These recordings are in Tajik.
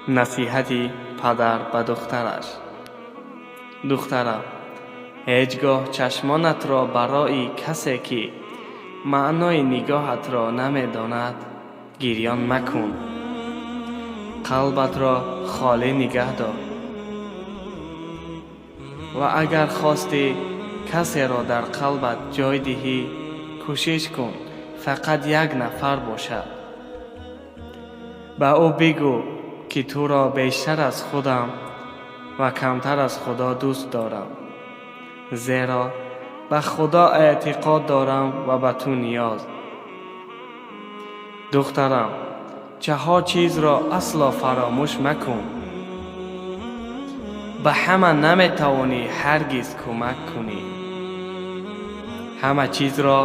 Насиҳати падар ба духтараш. Духтарам, ҳеҷ гоҳ чашмонатро барои касе, ки маънои нигоҳатро намедонад, гирён макун. Қалбатро холӣ нигаҳ дор ва агар хостӣ касеро дар қалбат ҷой диҳӣ, кӯшиш кун, фақат як нафар бошад. Ба ӯ бигӯ, ки туро бештар аз худам ва камтар аз Худо дӯст дорам, зеро ба Худо эътиқод дорам ва ба ту ниёз. Духтарам, чаҳор чизро асло фаромӯш макун. Ба ҳама наметавонӣ ҳаргиз кӯмак кунӣ, ҳама чизро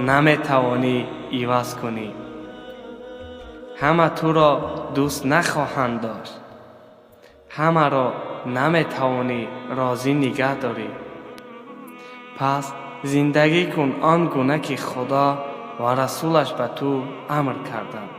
наметавонӣ иваз кунӣ, ҳама туро дӯст нахоҳанд дошт, ҳамаро наметавонӣ розӣ нигаҳ дорӣ. Пас зиндагӣ кун он гуна, ки Худо ва расулаш ба ту амр карданд.